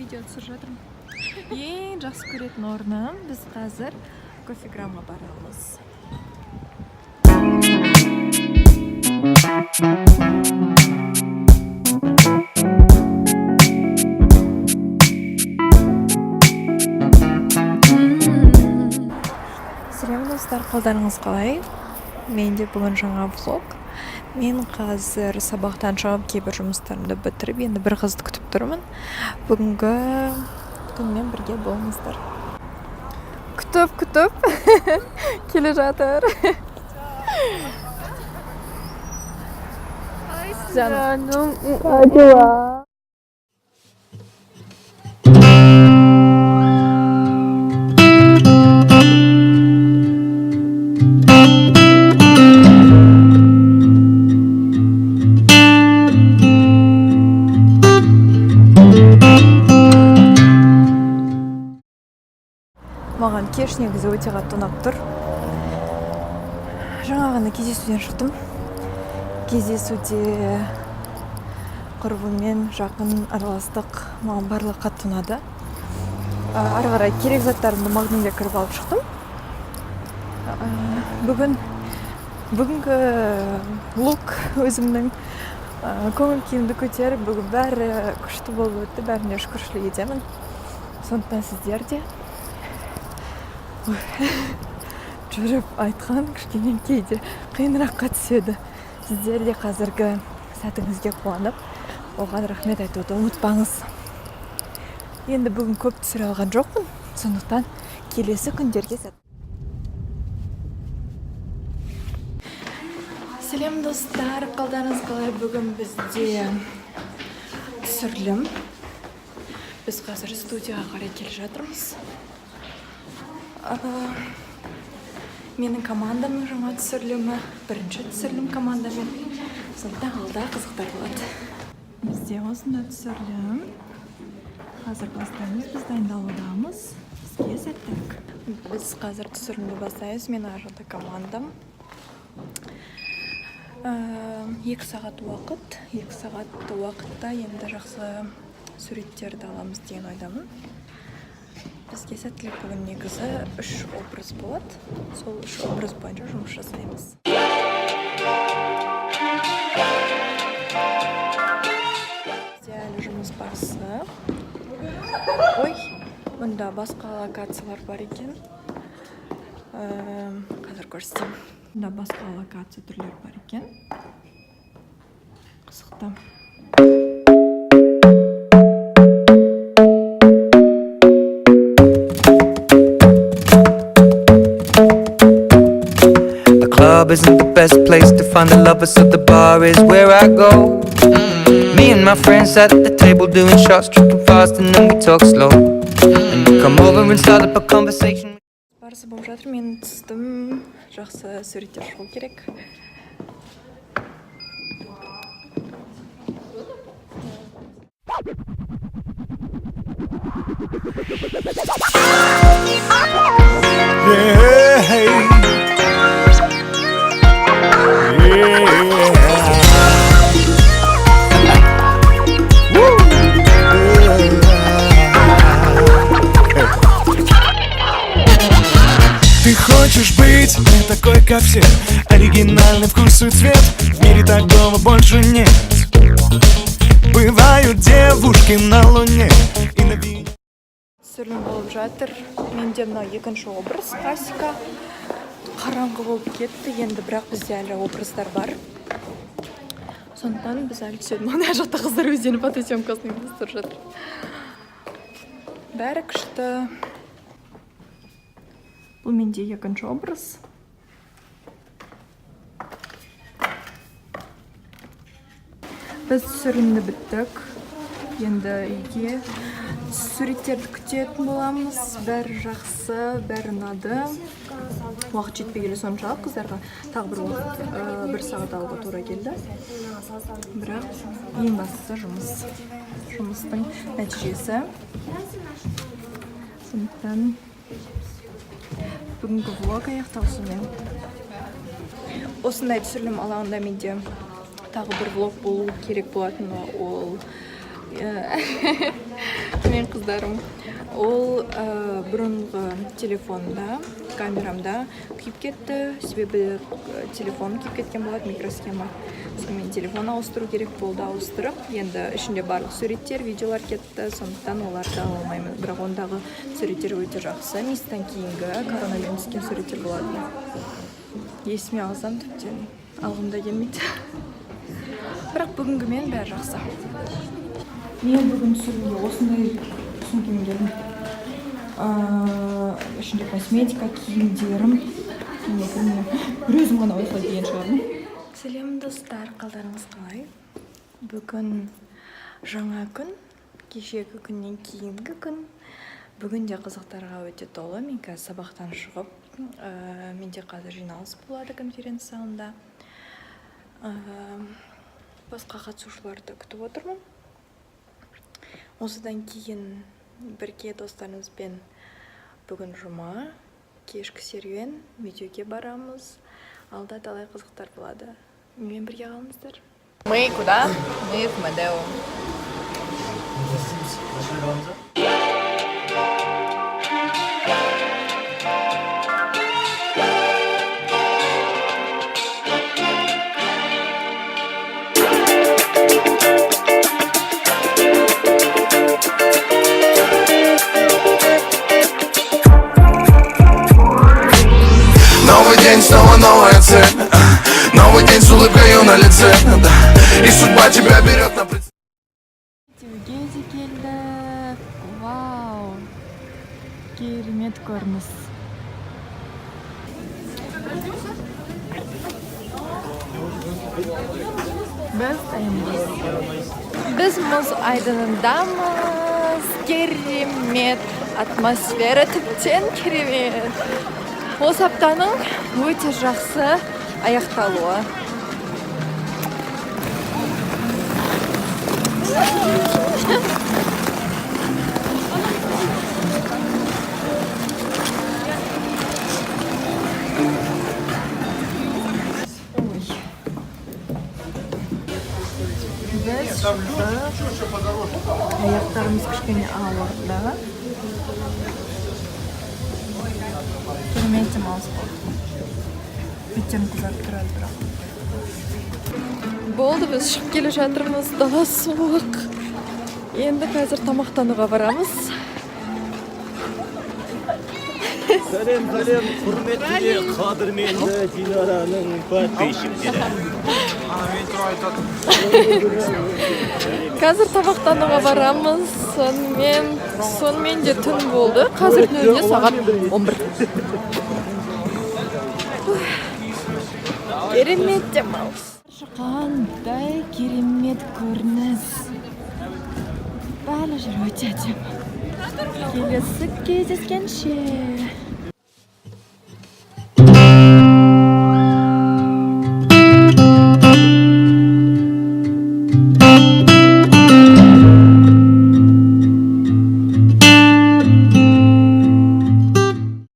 Видео түсіріп жатырмын. Ең жақсы көретін орным. Біз қазір Кофеграмға барамыз. Сәлем, достар! Қалдарыңыз қалай? Менде бүгін жаңа влог. Мен қазір сабақтан шығып, кейбір жұмыстарымды бітіріп, енді бір қызды күтіп тұрмын. Бүгінгі күнмен бірге болыңыздар. Күтіп күтіп келе жатыр. Жаным, как дела? Маған кеш негізі өте қатты ұнап тұр. Жаңа ғана кездесуден шықтым. Кездесуде құрбыммен жақын араластық. Маған барлығы қатты ұнады. Ары қарай керек заттарымды Магнумге кіріп алып шықтым. Бүгінгі лук өзімнің көңіл күйімді көтеріп, бүгін бәрі күшті болып өтті, бәріне шүкіршілік етемін. Сондықтан сіздер де, жүріп айтқан кішкене кейде қиыныраққа түседі, сіздер де қазіргі сәтіңізге қуанып, оған рахмет айтуды ұмытпаңыз. Енді бүгін көп түсіре алған жоқпын, сондықтан келесі күндерге сәт. Сәлем, достар! Қалдарыңыз қалай? Бүгін бізде түсірілім. Біз қазір студияға қарай келе жатырмыз. Менің командамның жаңа түсірілімі, бірінші түсірілім командамен, сондықтан алда қызықтар болады. Бізде осында түсірілім қазір бастаймыз. Біз дайындалудамыз. Бізге сәттілік! Біз қазір түсірілімді бастаймыз. Мен ар жақта командам. 2 сағат уақыт, 2 сағат уақытта енді жақсы суреттерді аламыз деген ойдамын. Бізге сәттілік! Бүгін негізі үш образ болады, сол үш образ бойынша жұмыс жасаймыз. Бізде әлі жұмыс барысы. Ой, мұнда басқа локациялар бар екен. Қазір көрсетемін. Мұнда басқа локация түрлері бар екен, қызықты. The club isn't the best place to find the lovers, so the bar is where I go. Me and my friends at the table doing shots, tripping fast, and then we talk slow. And you come over and start up a conversation. Барысы болып жатыр. Мен түстім, жақсы суреттер шығу керек. Yeah. Woo. Yeah. Ты хочешь быть не такой, как все, оригинальный вкус и цвет. В мире такого больше нет. Бывают девушки на луне и на Венере. Түсірілім болып жатыр. Менде мынау екінші образ, классика. Қараңғы болып кетті енді, бірақ бізде әлі образдар бар, сондықтан біз әлі түседі. Мына жақта қыздар өздерінің фотосъемкасын ұйымдастырып жатыр. Бәрі күшті. Бұл менде екінші образ. Біз түсірілімді біттік, енді үйге суреттерді күтетін боламыз. Бәрі жақсы, бәрі ұнады. Уақыт жетпегелі соншалық, қыздарға тағы бір уақыт, бір сағат алуға тура келді, бірақ ең бастысы жұмыс, жұмыстың нәтижесі. Сондықтан бүгінгі влог аяқталысымен. Осындай түсірілім алаңында менде тағы бір влог болу керек болатын. Ол Менің қыздарым. Ол бұрынғы телефонда, камерамда күйіп кетті, себебі телефон күйіп кеткен болады, микросхема. Сонымен телефон ауыстыру керек болды, ауыстырып, енді ішінде барлық суреттер, видеолар кетті, сондықтан оларды ала алмаймын. Бірақ ондағы суреттер өте жақсы, мистан кейінгі коронамен түскен суреттер болатын. Есіме алсам, тіптен алғым да келмейді. Бірақ бүгінгімен бәрі жақсы. Мен бүгін түсіруге осындай сөмкемен келдім. Ішінде косметика, киімдерім. Не, білмеймін. Бір өзім ғана осылай киген шығармын. Сәлем, достар, қалдарыңыз қалай? Бүгін жаңа күн, кешегі күннен кейінгі күн. Бүгін де қызықтарға өте толы. Мен қазір сабақтан шығып, менде қазір жиналыс болады конференция залында. Басқа қатысушыларды күтіп отырмын. Осыдан кейін бірге достарымызбен, бүгін жұма, кешкі серуен, Медеуге барамыз. Алда талай қызықтар болады. Менімен бірге қалыңыздар. Мы куда? Мы в Медео. Новый день, снова новая цель. Новый день с улыбкою на лице, да. И судьба тебя берет на прицел. Медеуге де келдік. Вау! Керемет көрініс. Біз дайынбыз. Біз мұз айдынындамыз. Керемет атмосфера, тіптен керемет. Осы аптаның өте жақсы аяқталуы. Ой. Біз шықтық. Аяқтарымыз кішкене ауырды. Керемет демалыс болды. Беттерім қызарып тұрады бірақ. Болды, біз шығып келе жатырмыз. Дала суық. Енді қазір тамақтануға барамыз. Сәлем, сәлем, құрметті де қадірменді Динараның подписчиктері. Қазір тамақтануға барамыз. Сонымен де түн болды. Қазірдің өзінде сағат 11. Керемет демалыс. Қандай керемет көрініс. Барлық жер өте әдемі. Келесі кездескенше.